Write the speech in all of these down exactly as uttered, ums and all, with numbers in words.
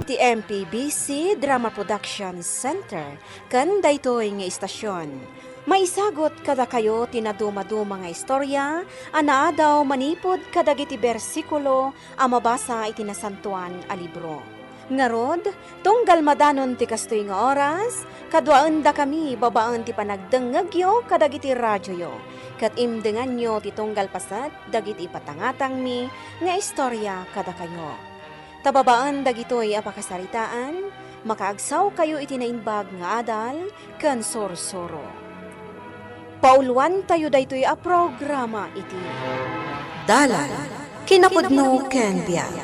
Ti M P B C Drama Production Center ken daytoy nga istasyon. Maisagut kadakayo ti nadumaduma nga istorya a naadaw manipud kadagiti bersikulo a mabasa iti Nasantoan a Libro. Ngarud, tunggal madanon ti kastoy nga oras, kaduaendakami babaen ti panagdengngegyo kadagiti radioyo, ket imdenganyo ti tunggal paset dagiti ipatangatangmi nga istorya kadakayo. Ta babaen dagitoy a pakasaritaan, makaagsawkayo iti naimbag nga adal ken sursuro. Pauloantayo daytoy a programa iti Dalan, Kinapudno ken Biag.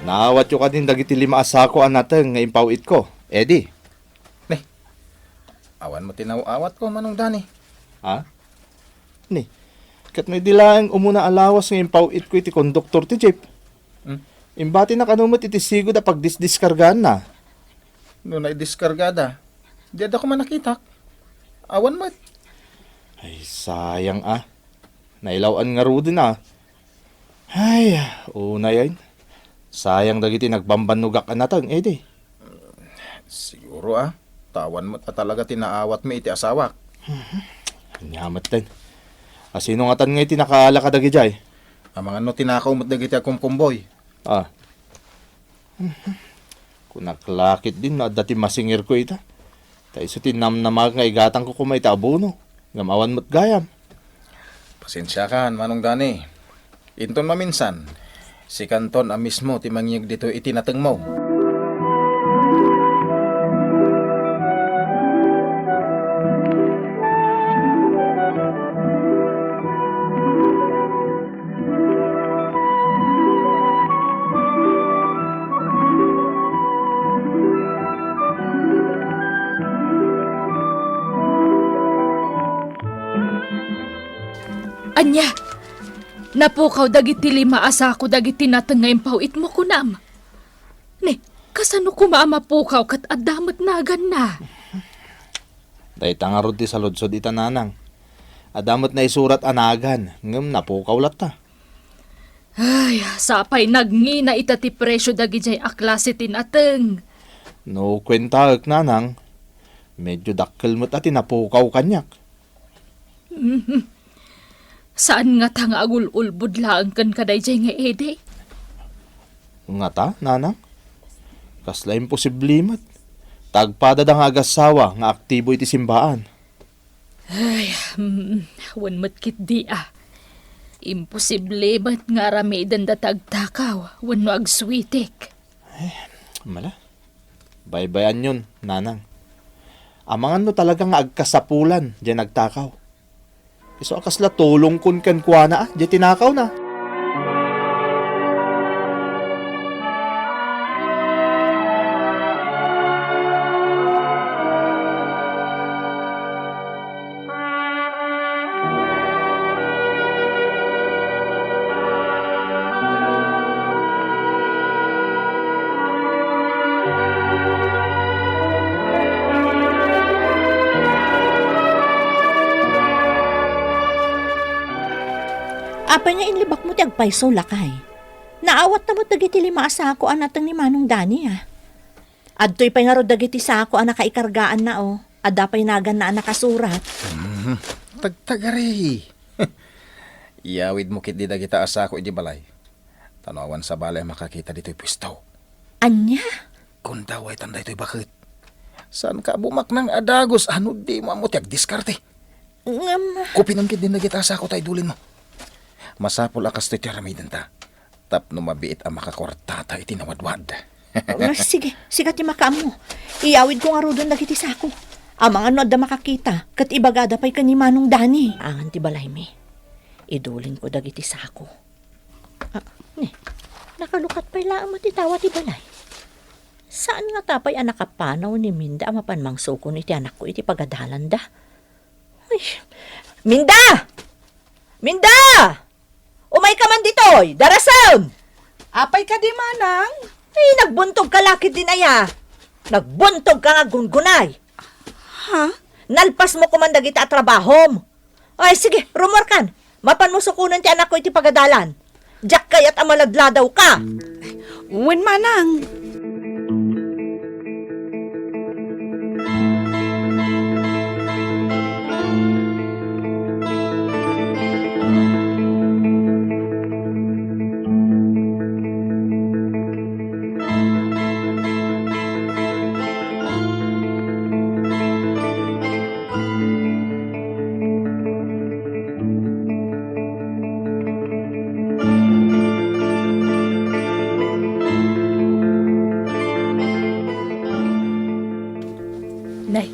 Naawatyo kadin dagiti lima a sako a nateng nga impaw-itko, Eddie? Ni, awan met ti naaw-awatko, Manong Dani. Ha? Ni, ket no idi laeng umuna a lawas nga impaw-itko iti konduktor ti jeep, Hmm? Imbatina kano met iti sigud a pagdisdiskargaanna. No naidiskargada, di adda koma nakitak. Awan met. Ay, sayang a. Nailaw-an ngaruden a. Ay, unay ay. Sayang dagiti nagbambannogak a nateng, Eddie. Siguro a. Ta awan met a talaga ti naawatmi iti asawak. Mhm. Ania met ten. A, sino ngatan ngay ti nakaala kadagijay? Amangan no tinakaw met dagiti agkumkumboy. Ah. Mhm. Kunak la ketdin no adda ti masingirko ita. Ta isu ti namnamaek nga igatangko koma iti abono. Ngem awan met gayam. Pasensiakan, Manong Dani. Inton maminsan, sikanton a mismo ti mangiyeg ditoy iti natengmo. Ania? Napukaw dagiti lima a sako dagiti nateng nga impaw-itmo, kunam? Ni, kasano koma a mapukaw ket adda met naganna? Dayta ngarud ti saludsod ita, nanang. Adda met naisurat a nagan, ngem napukaw latta. Ay, sapay nagngina ita ti presio dagijay a klase ti nateng. No kuentaek, nanang, medyo dakkel met a ti napukaw kaniak. Mhm. Saan ngata nga agul-ulbod laeng ken kadayjay nga Eddie? Ngata, nanang? Kasla imposible met. Ta agpadada nga agassawa nga aktibo iti simbaan. Ay, mm, wen met ketdi a. Imposible met nga aramidenda ti agtakaw wenno agsuitik. Eh, mala. Baybayanyon, nanang. Amangan no talaga nga agkasapulan diay nagtakaw. Isu a kasla tulongkon kenkuana a diay tinakawna. Apay nga inlibakmo ti agpayso, lakay? Naawatta met dagiti lima a sako a nateng ni Manong Dani, a. Adtoy pay ngarud dagiti sako a nakaikargaanna, o. Adda pay naganna a nakasurat. Mhm. Tagtagari. Iyawidmo ketdi dagita a sako idiay balay. Ta no awan sabali a makakita ditoy puesto. Ania? Kundawaytan daytoy baket. Saanka a bumaknang a dagus a no dimo ammo ti agdiskarte? Ngem, kupinem ketdin dagita a sako ta idulinmo. Masapul a kastoy ti aramidenta. Tapno mabiit a makakuartata iti nawadwad. Ah, sige, sika ti makaammo. Iyawidko ngaruden dagiti sako. Amangan no adda makakita, ket ibagada pay ken ni Manong Dani. Angan ti balaymi. Idulinko dagiti sako. Ah, ni, nakalukat pay laeng met ti tawa ti balay. Saan ngata pay a nakapanaw ni Minda a mapan mangsukon iti anakko iti pagadalanda? Ay, Minda! Minda! Umayka man ditoy, darasem! Apay kadi, manang? Ay, nagbuntogka la ketdin aya. Nagbuntogka nga aggungunay. Ha? Nalpasmo koman dagita a trabahom. Ay, sige, rumorkan. Mapanmo sukonen ti anakko iti pagadalan. Diak kayat a maladladawka. Wen, manang. Nay,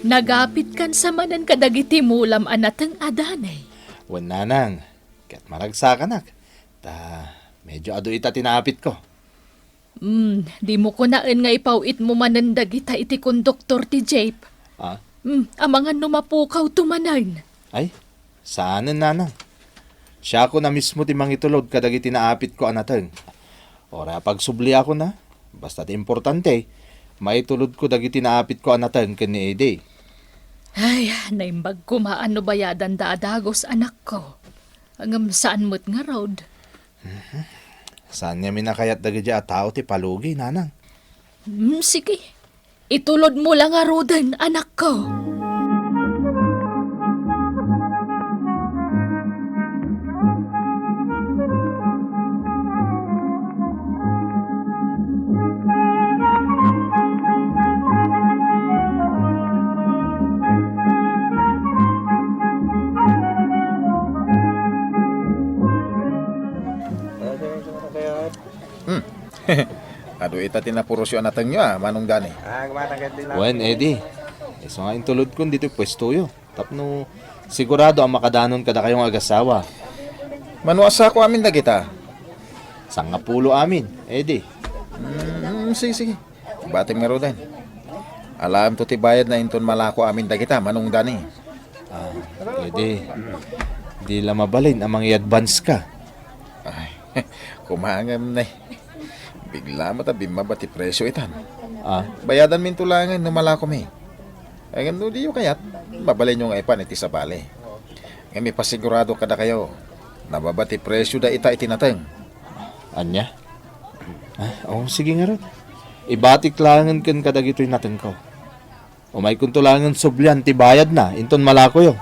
nagapitkan sa manen kadagiti mulam a nateng a danay. Wen, nanang, ket maragsakanak. Ta, medyo adu ita ti naapitko. Hmm, dimo kunaen nga ipaw-itmo manen dagita iti konduktor ti jeep. Ah? Hmm, amangan no mapukawto manen. Ay, saanen, nanang. Siakon a mismo ti mangitulod kadagiti naapitko a nateng. Uray a pagsubliakon a, basta ti importante, maitulodko dagiti naapitko a nateng ken ni Eddie. Ay, naimbag koma a no bayadanda a dagus, anakko. Ngem saan met ngarud. Mhm. Saan ngamin a kayat dagiti a tao ti palugi, nanang? Hmm, sige. Itulodmo la ngaruden, anakko. Hmm. Adu ita ti napurosyo a natengyo, a, Manong Dani. Ah, kumana ket di lang. Wen, Eddie. Isu nga intulodkon ditoy puestoyo. Tapno sigurado a makadanon kadakayo nga agasawa. Mano a sako amin dagita? Sangapulo amin, Eddie. Mm, sige, sige. Batim ngaruden. Alaemto ti bayadna inton malako amin dagita, Manong Dani. Ah, Eddie, di la mabalin a mangi-advance ka. Ay, kumangem ne. Bigla met a bimmaba ti presyo itan. Ah? Bayadanminto laengen no malakomi. Ay, ngem no diyo kayat, mabalinyo nga ipan iti sabali. Ngem ipasigurado kadakayo, nababa ti presyo da ita iti nateng. Ania? Ah, oh, sige ngarud. Ibatik laengen ken kadagitoy natengko. Umaykonto laengen sublian ti bayadna inton malakoyo.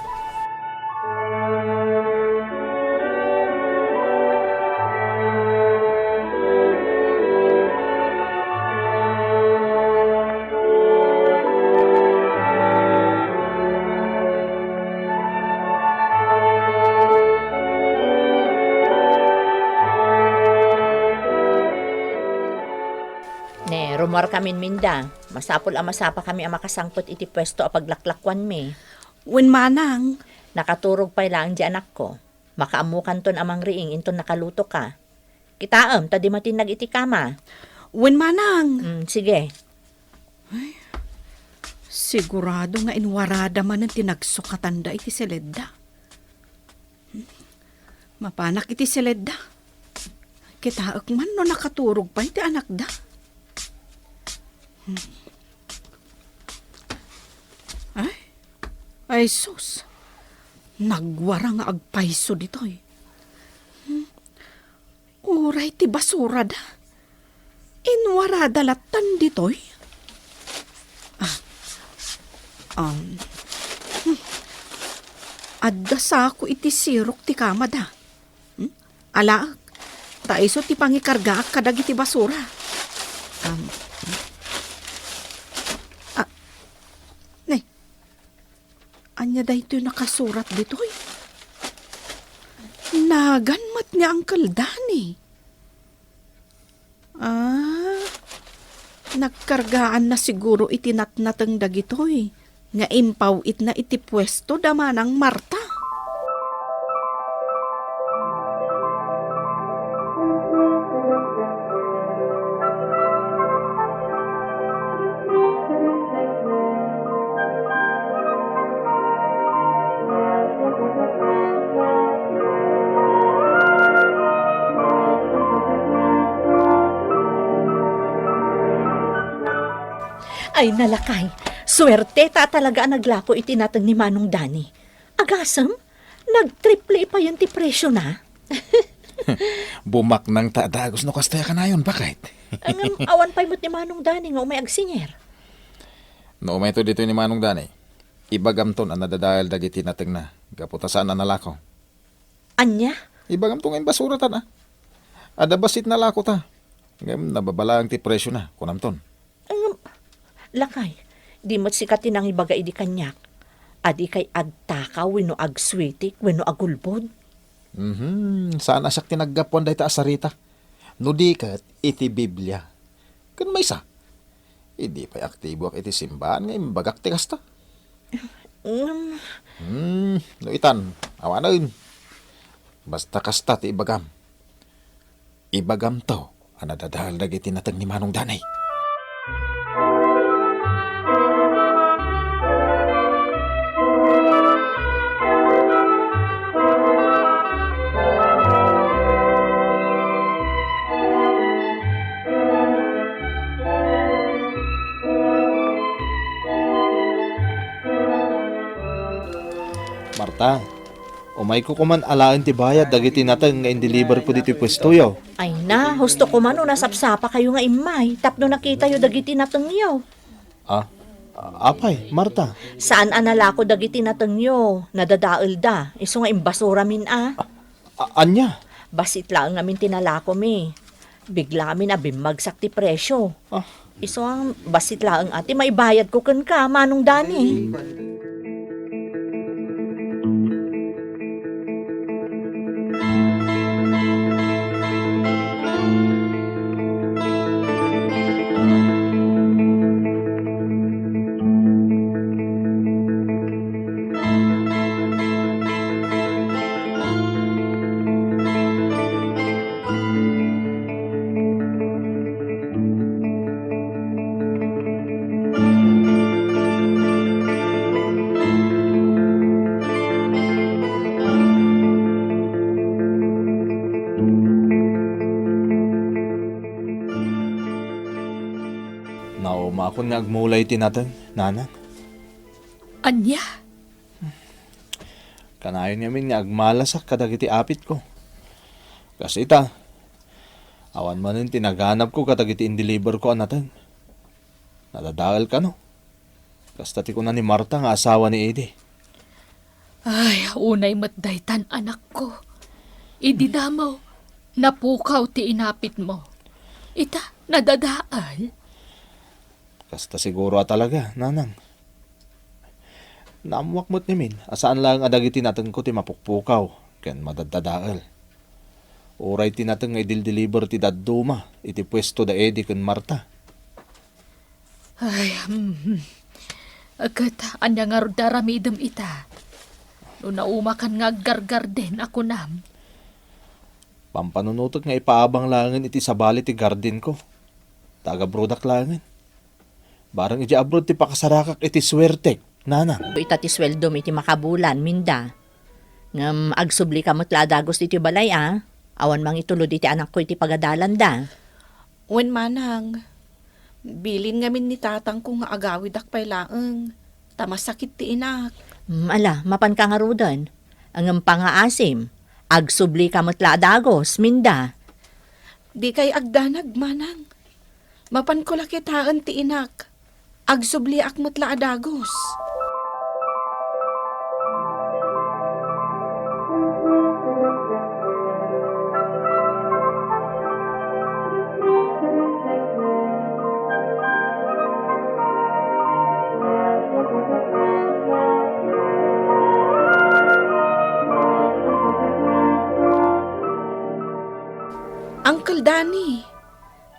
Ne, rummuarkamin, Minda. Masapul a masapakami a makasangpet iti puesto a paglaklakuanmi. Wen, manang. Nakaturog pay laeng di anakko. Makaammokanton a mangriing inton nakalutoka. Kitaem, ta di matinnag iti kama. Wen, manang. Mm, sige. Ay, sigurado nga inwarada manen ti nagsukatanda iti seledda. Mapanak iti seledda. Kitaek man no nakaturog pay ti anakda. Ay, ay sus. Nagwara nga agpayso ditoy. Uray ti basurada. Inwarada lattan ditoy? Ah. Um. Hmm. Adda sako iti sirok ti kamada. Hmm? Alaek, ta isu ti pangikargaak kadagiti basura. Um. Ah. Ne. Ania daytoy nakasurat ditoy? Nagan met ni Uncle Danny. Ah, nagkargaanna siguro iti natnateng dagitoy nga impaw-itna iti puesto da Manang Marta. Ay, nalakay. Suerte ta talaga a naglapo iti nateng ni Manong Dani. Agasem, Nagtriple payen ti presyo na? Bumaknang ta a dagus no kastoy a kanayon, baket. Ngem awan pay met ni Manong Dani nga umay agsingir. No umayto ditoy ni Manong Dani, ibagamton a nadadael dagiti natengna gapu ta saan a nalako. Ania? Ibagamto nga imbasuratan, a. Adda bassit nalako ta. Ngem nababa laeng ti presyona, kunamton. Ngem, lakay, di met sika ti nangibaga idi kaniak. Adi kay agtakaw wenno agsuetik wenno agulbod? Mhm, saan a siak ti naggapuan dayta a sarita. No di ket iti Biblia. Ken maysa, idi pay aktiboak iti simbahan nga imbagak ti kasta. Ngem, Hmm, no itan, awanen. Basta kasta ti ibagam. Ibagamto a nadadael dagiti nateng ni Manong Danay. Marta, umayko koman alaen ti bayad dagiti nateng nga indeliverko ditoy puestoyo. Ay na, husto koman no nasapsapakayo nga immay tapno nakitayo dagiti natengyo. Ah, apay, Marta? Saan a nalako dagiti natengyo, nadadaelda, isu nga imbasuramin a. A-, ania? Bassit laeng ngamin ti nalakomi. Biglamin a bimmagsak ti presyo. Ah. Isu a bassit laeng a ti maibayadko kenka, Manong Dani. Naumakon nga agmulay ti nateng, nanang. Ania? Kanayon ngamin nga agmalasak kadagiti apitko. Kas ita, awan manen ti naganabko kadagiti indeliverko a nateng. Nadadael kano. Kasta ti kuna ni Marta nga asawa ni Eddie. Ay, unay met daytan, anakko. Idi damo, napukaw ti inapitmo. Ita, nadadael. Kasta siguro a talaga, nanang. Naammoak met ngamin a saan laeng a dagiti natengko ti mapukpukaw ken madaddadael. Uray ti nateng nga idildiliber ti dadduma iti puesto da Eddie ken Marta. Ay, mm. Ket ania ngarud ti aramidem ita? No naumakan nga aggargarden a kunam. Pampanunotek nga ipaabang laengen iti sabali ti gardenko. Ta agabrodak laengen. Bareng idiay abroad ti pakasarakak iti suertek, nanang. Ita ti sueldom iti makabulan, Minda. Ngem agsublika met la a dagus ditoy balay, a. Awan mangitulod iti anakko iti pagadalanda. Wen, manang, bilin ngamin ni tatangko nga agawidak pay laeng, ta masakit ti inak. Mm, ala, mapanka ngaruden. Ngem pangaasim, agsublika met la a dagus, Minda. Dikay agdanag, manang. Mapanko la kitaen ti inak. Agsubliak met la a dagus. Uncle Danny,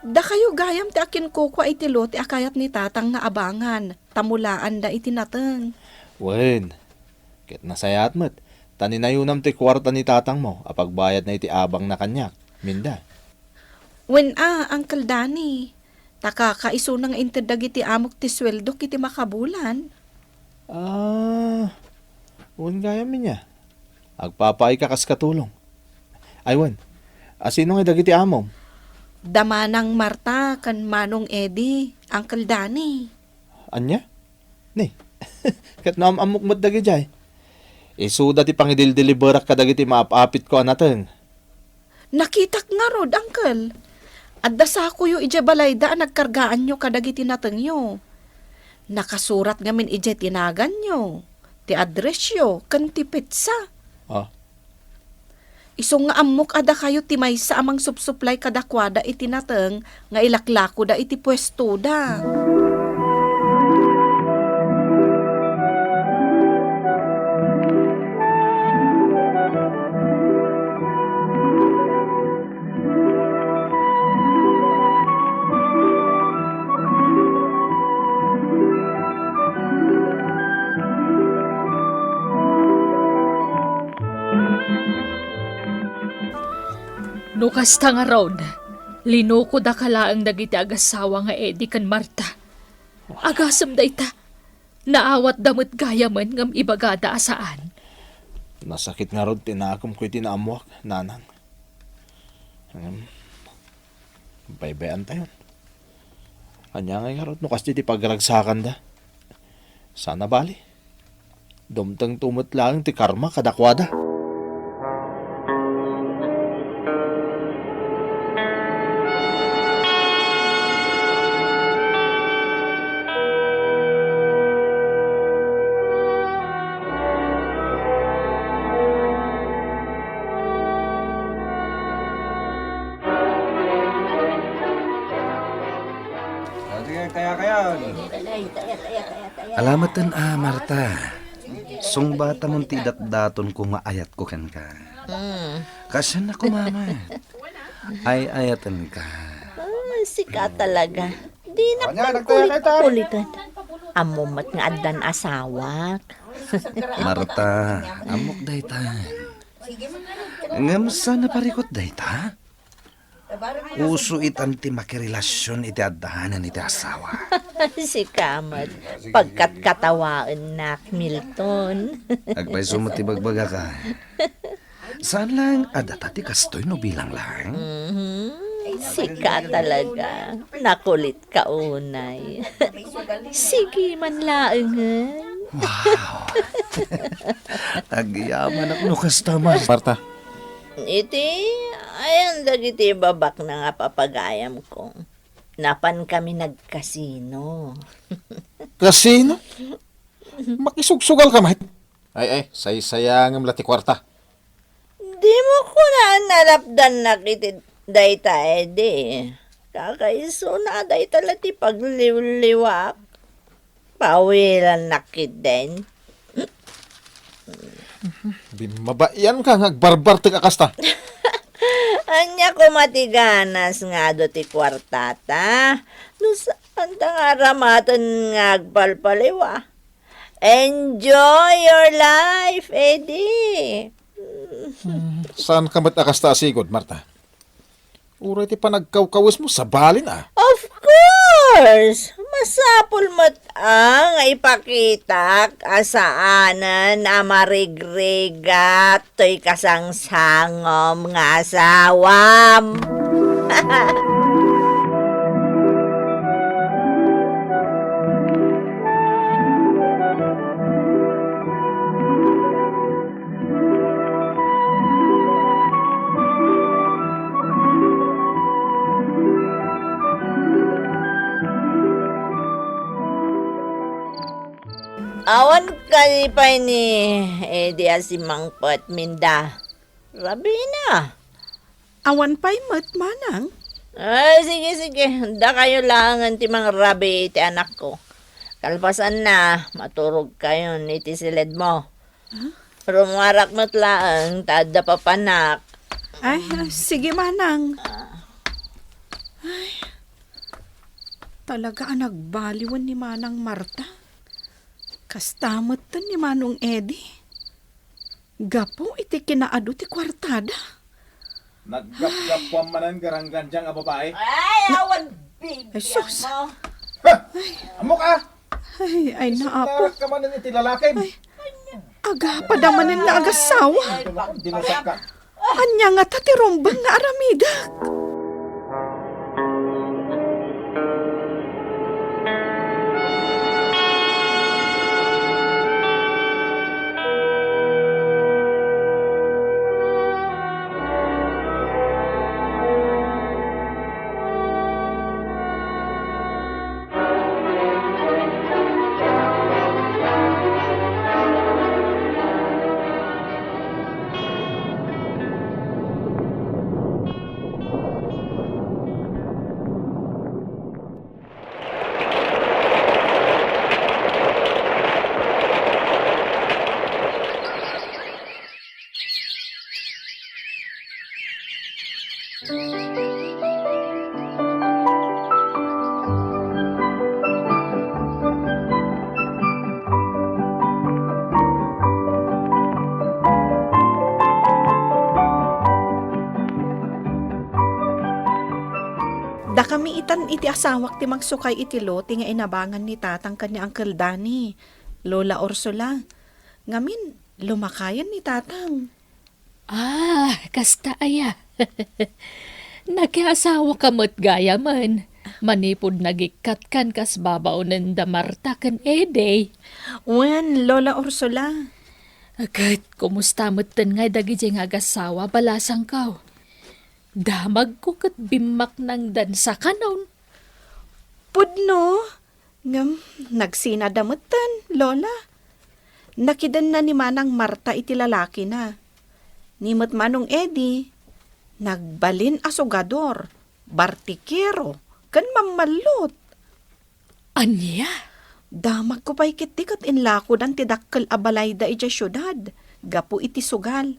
dakayo gayam ti akinkukua iti lote a kayat ni Tatang nga abangan, ta mulaanda iti nateng. Wen, ket nasayaat met, ta ninayonam ti kuarta ni tatangmo a pagbayadna iti abangna kaniak, Minda. Wen a, Uncle Danny, ta kakaisuna nga inted dagiti amok ti sueldok iti makabulan. Ah, wen gayam, Minya. Agpapaayka kas katulong. Ay, wen, asino ngay dagiti amom? Da Manang Marta ken Manong Eddie, Uncle Danny. Ania? Ni, ket naam-ammok met dagidiay. Isuda ti pangidildiliberak kadagiti maap-apitko a nateng. Nakitak ngarud, Uncle. Adda sakoyo idiay balayda a nagkargaanyo kadagiti natengyo. Nakasurat ngamin idiay ti naganyo, ti addressyo, ken ti petsa. Ah. Isu nga ammok a dakayo ti maysa a mangsupsuplay kadakuada iti nateng nga ilaklakoda iti puestoda. No kasta ngarud, linukodaka laeng dagiti agasawa nga Eddie ken Marta. Agasem dayta, naawatda met gayamen ngem ibagada a saan. Nasakit ngarud ti nakem iti naammoak, nanang. Ngem, baybay-antayon. Ania ngay ngarud no kasdi ti pagaragsakanda? Saan a bali. Dumtengto met laeng ti karma kadakuada. Alameten a, Marta. Sungbatamon ti idatdatonko nga ayatko kenka. Mm. Kasian a kumamet. Ay-ayatenka. Ah, sika talaga. Dinak man kulit-kulitan. Ammom met nga addan asawak. Marta, ammok dayta. Ngem saan a parikut dayta? Uso itan ti makirelasion iti addanan iti asawa. Sika met, pagkatkatawaennak, Milton. Agpayso met ti bagbagaka. Saan laeng a data ti kastoy no bilang laeng? Mhm. Sika talaga. Nakulitka unay. Sige man laengen. Wow! Agyamanak no kasta, Mar-, Marta. Iti, ayan dagiti babakna nga papagayamko. Napan kami nagkasino. Kasino? Makisugsugal ka met? Ay, ay, saysayangem la ti kuarta. Dimo kunaan a napdannak iti dayta, Eddie. Kakaisuna dayta la ti pagliwliwak. Pawilannak ketdin. Bimmabaianka nga agbarbartek a kasta. Ania koma ti ganas nga adu ti kuartata? No saanta nga aramaten nga agpalpaliwa. Enjoy your life, Eddie. Hmm, saanka met a kasta a sigud, Marta? Uray ti panagkawkawesmo, sabalin a. Of course! Masapul met a nga ipakitak a saanen a marigrigat toy kasangsangom nga asawam. Awan kadi pay ni Eddie a simmangpet, Minda. Rabina. Awan pay met, manang. Ay, sige, sige. Dakayo laengen ti mangrabi iti anakko. Kalpasanna, maturogkayon iti siledmo. Huh? Rumuarak met laeng ta adda papanak. Ay, ah, sige, manang. Ah. Ay, talaga a nagbaliwen ni Manang Marta. Kasta metten ni Manong Eddie. Gapu iti kinaadu ti kuartada. Naggapgapuan manen garanggandiang a babai. Ay, awan bibiang mo. Ha! Ammok a! Ay, ay, naapo. Isunarak ka manen iti lalakim. Ay, agapada manen nga agasawa. Ay, dinusak ka. Ania ngata ti rumbeng nga aramidek? Dakami itan iti asawak ti mangsukay iti lote nga inabangan ni Tatang ken ni Uncle Danny, Lola Ursula. Ngamin, lumakayen ni Tatang. Ah, kasta aya. Nakiasawaka met gayamen. Manipud nagikkatkan kas babaonen da Marta ken Eddie. Wen, Lola Ursula. Ket kumusta metten ngay dagidiay nga agassawa, balasangko? Damagko ket bimmaknangdan sakanon. Pudno, ngem nagsinada metten, Lola. Nakidenna ni Manang Marta iti lalakina. Ni met Manong Eddie, nagbalin a sugador, bartikero, ken mammallot. Ania? Damagko pay ketdi ket inlakodan ti dakkel a balayda idiay siudad gapu iti sugal.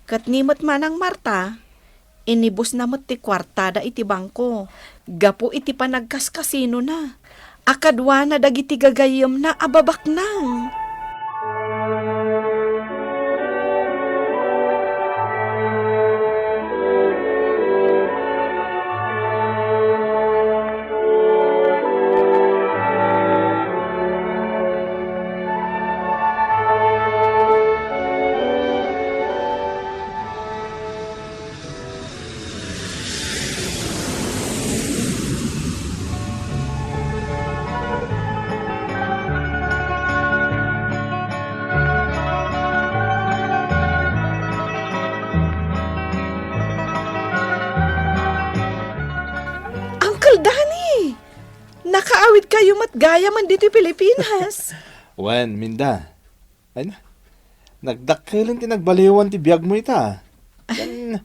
Ket ni met Manang Marta, inibusna met ti kuartada iti bangko gapu iti panagkaskasinona a kaduana dagiti gagayyemna a babaknang. Uncle Danny! Nakaawidkayo met gayamen ditoy Pilipinas. Wen, Minda. Ay na, nagdakkelen ti nagbaliwan ti biagmo ita. Ken,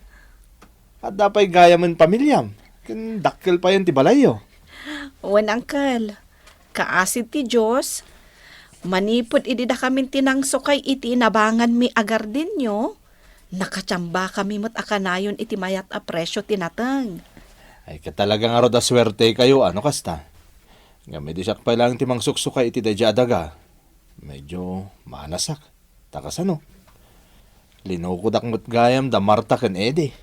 adda pay gayamen pamiliam. Ken dakkel payen ti balayyo. Wen, Uncle. Kaasi ti Dios, manipud idi dakamin ti nangsukay iti inabanganmi a gardinyo, nakatiambakami met a kanayon iti mayat a presio ti nateng. Ay, ket talaga ngarud a suertekayo, a no kasta. Ngem idi siak pay laeng ti mangsuksukay iti daydiay a daga, medyo maanasak. Ta kasano? Linukodak met gayam da Marta ken Eddie.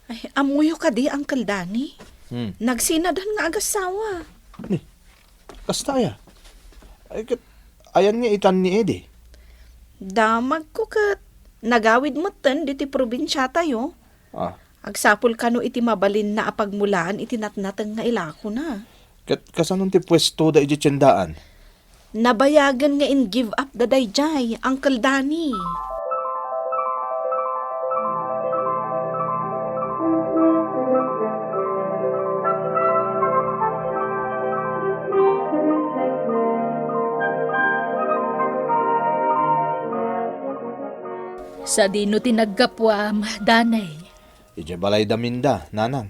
Ay, ammoyo kadi, Uncle Danny? Hmm. Nagsinadan nga agassawa. Ni, kasta aya? Ay, ket, ayan nga itan ni Eddie? Damagko ket nagawid metten diti probinsiatayo. Ah. Agsapul kano iti mabalinna a pagmulaan iti natnateng nga ilakona. Ket kasanon ti puestoda idiay tiendaan? Nabayagen nga in-give up da daydiay, Uncle Danny. Sadino ti naggapuam, Danny? Idiay balay da Minda, nanang.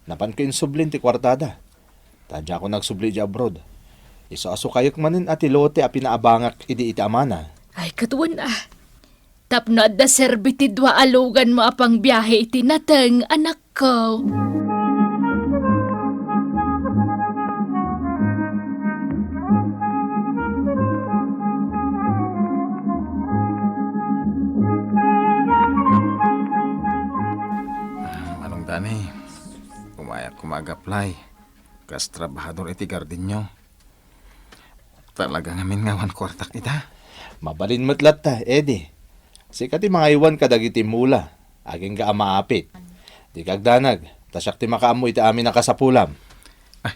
Napanko insublin ti kuartada. Ta diakon agsubli idiay abroad. Isu a sukayek manen a ti lote a pinaabangak idi iti amana. Ay, ket wen a. Tapno adda serbi ti dua a luganmo a pangbiahe iti nateng, anakko. Ah, Manong Danny, umayak koma ag-apply kas trabahador iti gardinyo. Talaga ngamin nga awan kuartak ita. Mabalin met latta, Eddie. Sika ti mangaywan kadagiti mula, agingga a maapit. Dika agdanag, ta siak ti makaammo iti amin a kasapulam. Ah,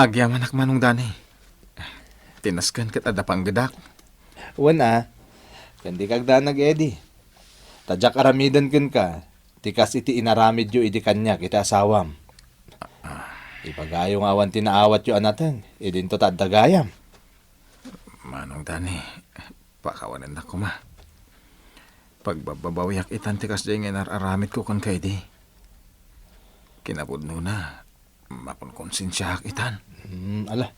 agyamanak, Manong Danny. Ti nasken ket adda panggedak. Wen a, ken dika agdanag, Eddie. Ta diak aramiden kenka, ti kas iti inaramidyo idi kaniak iti asawam. Ibagayo nga awan ti naawatyo a nateng, idinto ta adda gayam. Manong Danny, pakawanennak koma. Pagbabbabawiak itan ti kasdiay nga inar-aramidko kenka idi. Kinapudnona, makonkonsensiaak itan. Hmm, ala.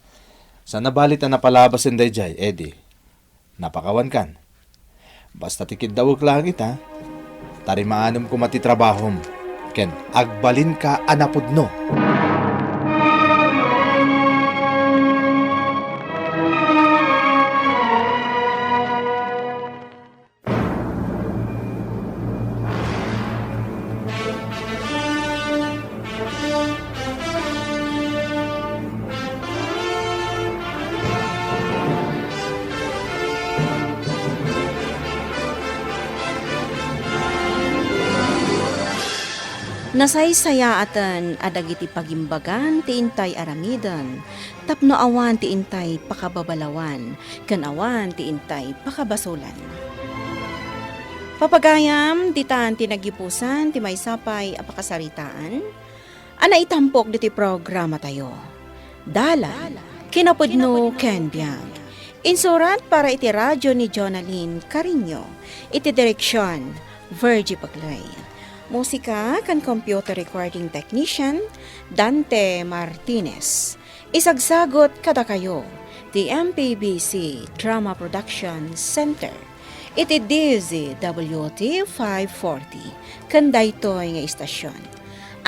Saan a bali ta napalabasen daydiay, Eddie. Napakawankan. Basta ti kiddawek laeng ita, tarimaanem koma ti trabahom, ken agbalinka a napudno. Nasaysayaaten a dagiti pagimbagan ti intay aramiden tapno awan ti intay pakababalawan ken awan ti intay pakabasolan. Papagayam, ditan ti nagyupusan ti maysa pay a pakasaritaan a naitampok ditoy programatayo. Dalan, kinapudno ken biag. Insurat para iti radyo ni Jonalyn Cariño. Iti direksion, Virgie Paglay. Musika ken computer recording technician, Dante Martinez. Isagsagut kadakayo ti M P B C Drama Production Center iti D Z W T five forty ken daytoy nga istasyon.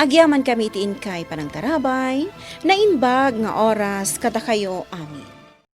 Agyamankami iti inkay panangtarabay, naimbag nga oras kadakayo amin.